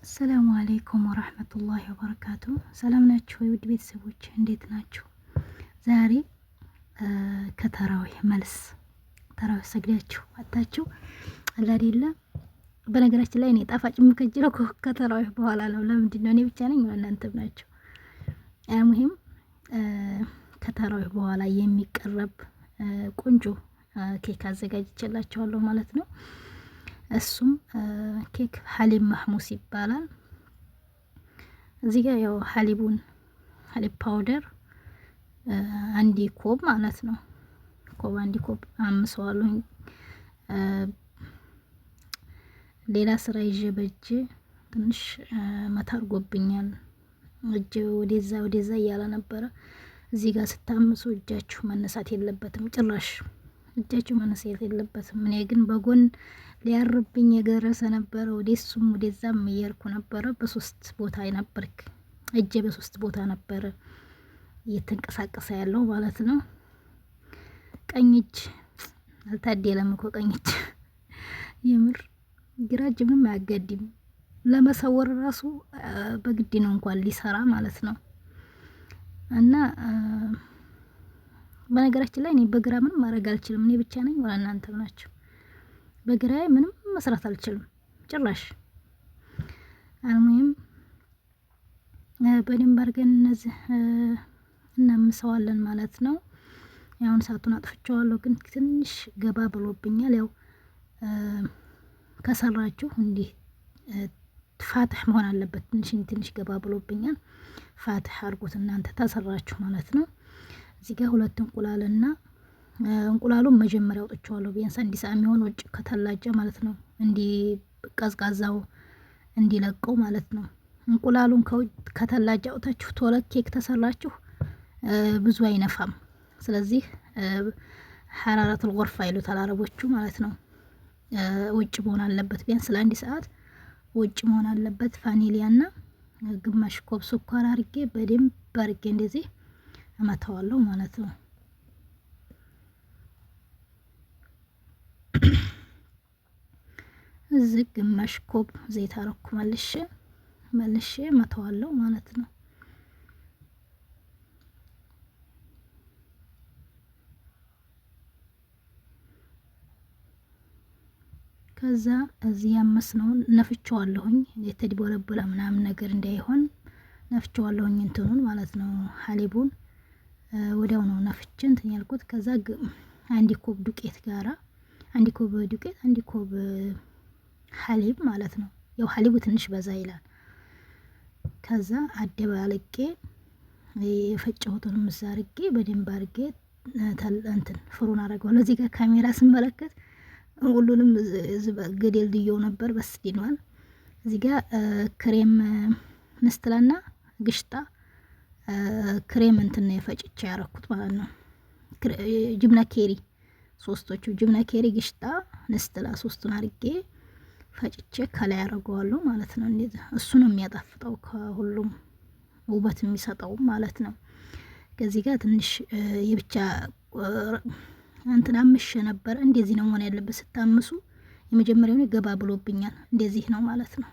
السلام عليكم ورحمة الله وبركاته። ሰላም ናችሁ ወይ ውድ ቤተሰቦች እንዴት ናችሁ? ዛሬ ከተራዊህ መልስ ተራዊህ ሰግዳችሁ አታችሁ አላደለ። በነገራችን ላይ እኔ ጣፋጭ የምከጅለው ከተራዊህ በኋላ ነው። ለምንድን ነው? እኔ ብቻ ነኝ እናንተም ናችሁ? ሙሂም ከተራዊህ በኋላ የሚቀረብ ቆንጆ ኬክ አዘጋጅቼላችኋለሁ ማለት ነው። እሱም ኬክ حليب محمص ይባላል። እዚህ ጋር ያው حليب ኡን حليب powder አንድ كوب ማለት ነው። كوب አንድ كوب አምሰዋለሁኝ። ሌላ ስራ ይዤ በእጅ ትንሽ መታርጎብኛል። እጅ ወደዛ ወደዛ እያለ ነበረ። እዚህ ጋር ስታምሱ እጃችሁ መነሳት የለበትም ጭራሽ እጃችሁ መነሳት የለበትም። እኔ ግን በጎን ሊያርብኝ የደረሰ ነበረ። ወደሱም ወደዛም እየርኩ ነበረ። በሶስት ቦታ ነበርክ እጄ በሶስት ቦታ ነበረ እየተንቀሳቀሰ ያለው ማለት ነው። ቀኝ እጅ አልታደለም እኮ ቀኝ እጅ የምር ግራ እጅ ምንም አያጋድም። ለመሰወር ራሱ በግድ ነው እንኳን ሊሰራ ማለት ነው። እና በነገራችን ላይ እኔ በግራ ምንም ማድረግ አልችልም። እኔ ብቻ ነኝ ወላ እናንተም ናቸው። በግራዬ ምንም መስራት አልችልም ጭራሽ። አልሙሂም በደንብ አድርገን እነዚህ እናምሰዋለን ማለት ነው። ያሁን ሰዓቱን አጥፍቼዋለሁ፣ ግን ትንሽ ገባ ብሎብኛል። ያው ከሰራችሁ እንዲህ ፋትሕ መሆን አለበት። ትንሽ ትንሽ ገባ ብሎብኛል። ፋትሕ አድርጉት እናንተ ተሰራችሁ ማለት ነው። እዚህ ጋር ሁለት እንቁላልና እንቁላሉን መጀመሪያ አውጥቼዋለሁ። ቢያንስ አንድ ሰዓት የሚሆን ውጭ ከተላጀ ማለት ነው፣ እንዲ ቀዝቃዛው እንዲለቀው ማለት ነው። እንቁላሉን ከተላጀ አውጥታችሁ ቶሎ ኬክ ተሰራችሁ ብዙ አይነፋም። ስለዚህ ሐራረቱል ጎርፋ ይሉታል አረቦቹ ማለት ነው። ውጭ መሆን አለበት ቢያንስ ለአንድ ሰዓት ውጭ መሆን አለበት። ፋኒሊያና ግማሽ ኮብ ስኳር አርጌ በደንብ አርጌ እንደዚህ እመታዋለሁ ማለት ነው። እዚህ ግማሽ ኮብ ዘይት አረኩ መልሼ መልሼ እመታዋለሁ ማለት ነው። ከዛ እዚህ ያመስነውን ነፍቼዋለሁኝ የተድቦለቦለ ምናምን ነገር እንዳይሆን ነፍቼዋለሁኝ እንትኑን ማለት ነው ሀሊቡን ወዲያው ነው ነፍቼ እንትን ያልኩት። ከዛ አንድ كوب ዱቄት ጋራ አንድ كوب ዱቄት አንድ كوب حليب ማለት ነው። ያው حليب ኡ ትንሽ በዛ ይላል። ከዛ አደባልቄ የፈጨሁትን ምዛ አርጌ በደንብ አርጌ እንትን فرن አረገዋለሁ። እዚህ ጋር ካሜራ ስመለከት ሁሉንም ገደል ድየው ነበር በስ ድኗል። እዚህ ጋር ክሬም ንስትላና ግሽጣ ክሬም እንትን ነው የፈጭቼ ያረኩት ማለት ነው። ጅብና ኬሪ ሶስቶቹ ጅብና ኬሪ፣ ግሽጣ፣ ንስትላ ሶስቱን አርጌ ፈጭቼ ከላይ አረገዋለሁ ማለት ነው። እሱ ነው የሚያጣፍጠው ከሁሉም ውበት የሚሰጠው ማለት ነው። ከዚህ ጋር ትንሽ የብቻ እንትን አምሼ ነበር። እንደዚህ ነው መሆን ያለበት። ስታምሱ የመጀመሪያውን ገባ ብሎብኛል። እንደዚህ ነው ማለት ነው።